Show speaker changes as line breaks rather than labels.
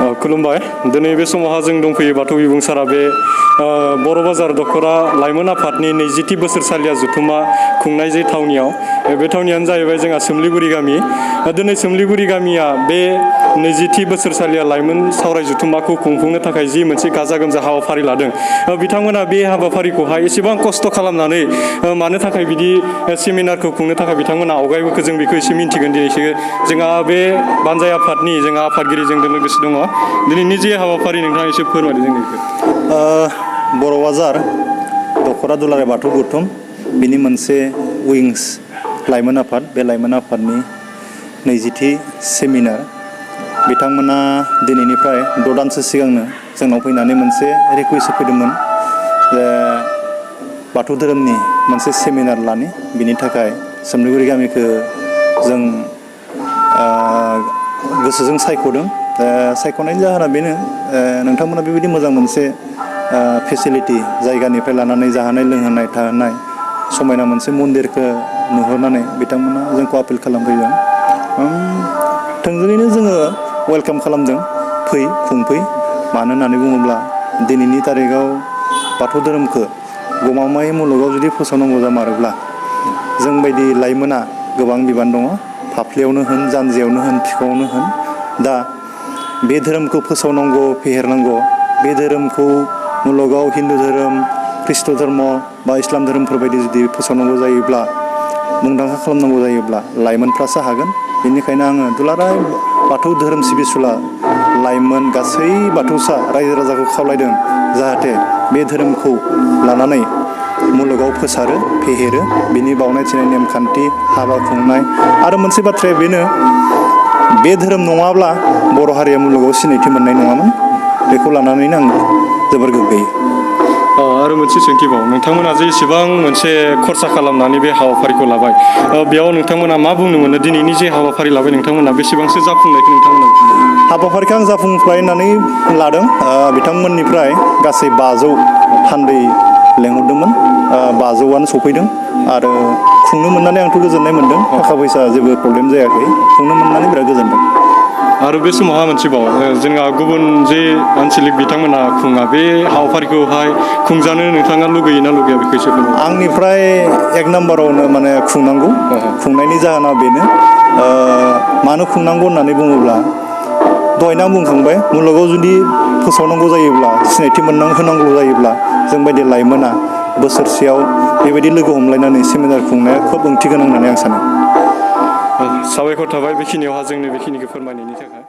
खुलुमबाय। दिनै बे समावहा जों दंफैयो बाथौ बिबुंसारा बे बर' बाजार दख'रा लाइमोन आफादनि 20थि बोसोरसालिया जथुमा खुंनाय जे थावनियाव बे थावनियानो जाहैबाय जोंहा सोमलिगुरि गामि। दिनै सोमलिगुरि गामिया बे 20थि बोसोरसालिया लाइमोन सावराय जथुमाखौ खुंफुंनो थाखाय जि मोनसे गाजा गोमजा हाबाफारि लादों। बिथांमोना बे हाबाफारिखौहाय एसेबां खस्थ' खालामनानै मानो थाखाय बिदि सेमिनारखौ खुंनो थाखाय बिथांमोना आवगायबोखो जों बेखौ एसे मिन्थिगोन दिनैसो। जोंहा बे बानजाय आफादनि जोंहा आफादगिरि जोंजों लोगोसे दङ। दिनैनि जे हाबाफारि नोंथाङा एसे फोरमायदो जोंनिखौ।
बर' बाजार दख'रा दुलाराय बाथौ गौथुम बिनि मोनसे उइंस लाइमोन आफाद, बे लाइमोन आफादनि 20थि सेमिनार बिथांमोना दिनैनिफ्राय 6 दानसो सिगांनो जोंनाव फैनानै मोनसे रिकुवेस्ट होफैदोंमोन जे बाथौ धोरोमनि मोनसे सेमिनार लानि। बिनि थाखाय सोमलिगुरि गामिखौ जों गोसोजों सायख'दों। सायख'नायनि जाहोना बेनो, नोंथांमोना बेबायदि मोजां मोनसे फेसिलिटि जायगानिफ्राय लानानै जाहोनाय लोंहोनाय थाहोनाय समायना मोनसे मन्दिरखौ नुहुरनानै बिथांमोना जोंखौ आपिल खालामफैदों। थोंजोङैनो जोङो वेलकाम खालामदों, फै खुंफै। मानो होननानै बुङोब्ला दिनैनि तारिखाव बाथौ धोरोमखौ गमामायै मुलुगाव जुदि फोसावनांगौ जामारोब्ला जोंबायदि लाइमोना गोबां बिबान दङ। फाफ्लियावनो होन, जानजियावनो होन, फिखुङावनो होन। दा बे धोरोमखौ फोसावनांगौ, फेहेरनांगौ। बे धोरोमखौ मुलुगाव हिन्दु धोरोम, ख्रिष्ट धर्म बा इस्लाम धोरोमफोरबायदि जुदि फोसावनांगौ जायोब्ला, मुंदांखा खालामनांगौ जायोब्ला लाइमोनफ्रासो हागोन। बेनिखायनो आङो दुलाराय बाथौ धोरोम सिबिसुला लाइमोन गासै बाथौसा रायजो राजाखौ खावलायदों जाहाथे बे धोरोमखौ लानानै मुलुगाव फोसारो, फेहेरो। बिनि बावनाय थिनाय नेमखान्थि, हाबा खुंनाय आरो मोनसे बाथ्राया बेनो, बे धोरोम नङाब्ला बर' हारिया मुलुगाव सिनायथि मोननाय नङामोन। बेखौ लानानैनो आं जोबोर गोग्गायो।
आरो मोनसे सोंथिबाव, नोंथांमोना जे इसेबां मोनसे खरसा खालामनानै बे हाबाफारिखौ लाबाय, बेयाव नोंथांमोना मा बुंनो मोनो? दिनैनि जे हाबाफारि लाबाय नोंथांमोना बेसेबांसो जाफुंनायखौ नोंथांमोना
हाबाफारिखौ आं जाफुंसारनाय होननानै लादों। बिथांमोननिफ्राय गासै 500 थान्दै लेंहरदोंमोन। 500आनो सफैदों आरो खुंनो मोननानै आंथ' गोजोननाय मोन्दों। थाखा फैसा जेबो प्रब्लेम जायाखै। खुंनो मोननानै बिराद गोजोनदों।
आरो बे समावहा मोनसेबाव, जोंहा गुबुन जे आनसलिक बिथांमोना खुङा, बे हाबाफारिखौहाय खुंजानो नोंथाङा लुगैयो ना लुगैया बेखौ एसे फोरमाय।
आंनिफ्राय 1 नाम्बारावनो माने खुंनांगौ। खुंनायनि जाहोना बेनो, मानो खुंनांगौ होननानै बुङोब्ला दहायनो आं बुंखांबाय, मुलुगाव जुदि फोसावनांगौ जायोब्ला, सिनायथि होनांगौ जायोब्ला जोंबायदि लाइमोना बोसोरसेयाव बेबायदि लोगो हमलायनानै सेमिनार खुंनाया खोब ओंथि गोनां होननानै आं सानो।
साबायखर थाबाय बेखिनियावहा जोंनो बेखिनिखौ फोरमायनायनि थाखाय।